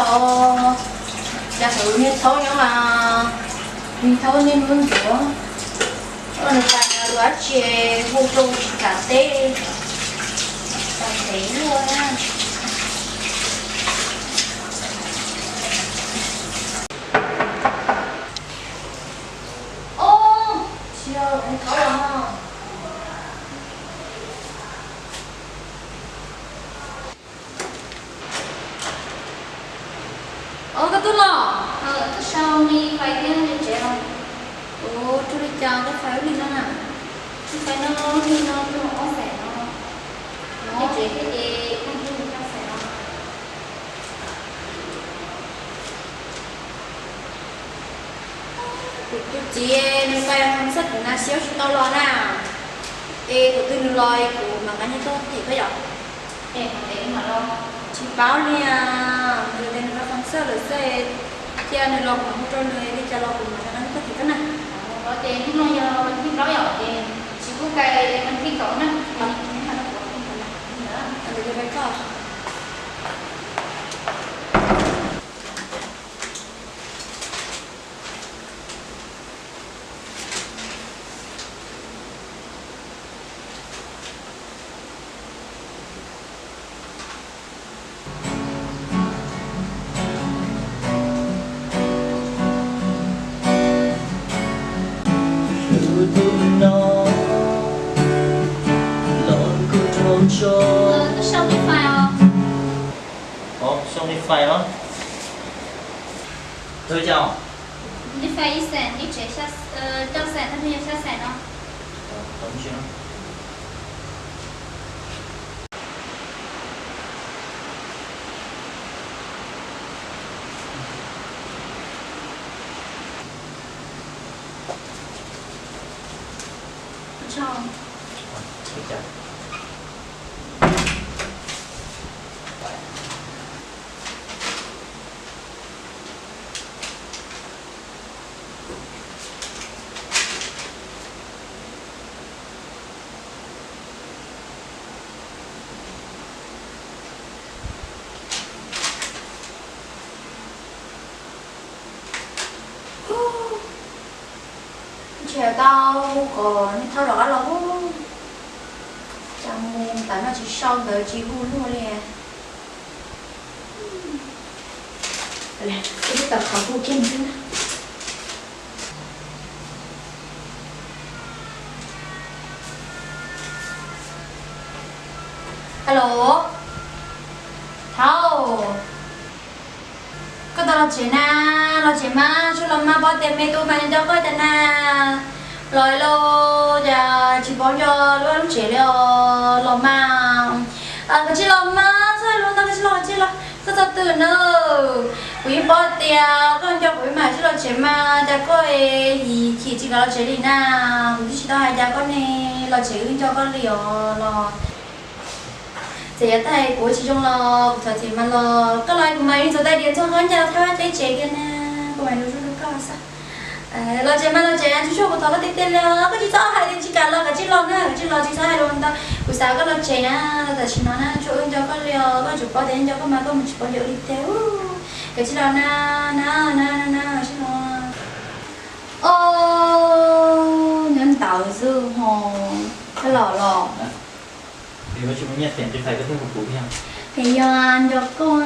Os, cas thaum niag thaub nyob mas niag thaub niaj hnub ntxuav, nws pais lawm dab tsi hu rau tsis kam teb, tas ntev luaj na. Ob, tsis yog niag thaub los no. Os, koj tuaj los? Tuaj sau me fais thiab nyob tsev os. Ua, ua li cas koj fais ua li no na? Fais no, li no rau ob xees no. Nyob tsev thiab ces nyob rau ob xees no. Kuv tus txiv nws fais fais xwb kuv na, siab tsis tau los na. Es thaum twg nws los kuv mam nqa nyiaj tuaj them koj yom. Tsis paub li, nws tias nws fais fais xwb lawm xwb, cia nws los kuv mam hu rau nws, li cas los kuv mam nqa nyiaj tuaj them koj na. Ces hnub no yog vas thib plaub yom, ces tsis pub cais vas thib kaum na. Koj sau li fais os. Ov, sau li fais os. Li fais ib xees, ib tsev xya xees, tab sis yog xya xees no. Ntshe tau hu kom niag thaub rov qab los hu, cas mus tas no tsis sau ntawv tsis hu luag li. Twb tau qhov hu kiag xwb na. Alo, thaub, koj tau los tsev na? Los tsev mas, tsuas los mas, pom tias me tub mas nco koj tas na. Los los, cas tsis paub nco lub tsev li os, los mas. Koj cia li los mas, txhob hais lus ntau, koj cia li los, cia li los, koj txhob twm na. Kuv yeej paub tias koj nco kuv mas cia li los tsev mas, cas koj chim tsis kam los tsev li na. Kuv twb tsis tau hais cas koj ne, los tsev wb nco koj li os los. Txawm yav tag kuv ua tsis zoo los kuv thov txim mas los koj los kuv mam li ntxuav tais diav ntxuag qab ncauj thab teb tsev kiag na, kuv mam li zoo rau koj xwb. Los tsev mas los tsev, tsuag tsuag kuv thov koj tiag tiag li os, koj tsis txhob hais tias tsis kam los, kav tsij los na, kav tsij los, tsis txhob hais lus ntau. Kuv xav koj los tsev na, los tam sim no na, tsuas wb nco koj li os, koj tsuas paub tias nco koj mas koj mus tsis paub nco wb li tiag. Kav tsij los na, na na na, sib los. Os, nyob ntawd xwb ho, koj los los. Es yog nco koj